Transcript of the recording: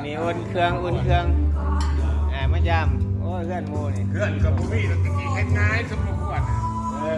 ນີ້ອຸ່ນເຄື່ອງ ອຸ່ນເຄື່ອງ ອ່າ ມາຢາມ. ໂອ້ຍ ເຮືອນໝູ່ນີ້ ເຮືອນກໍບໍ່ມີ ແລ້ວຕະກີ້ເຮັດງ່າຍສົມຄວນ. ເອີ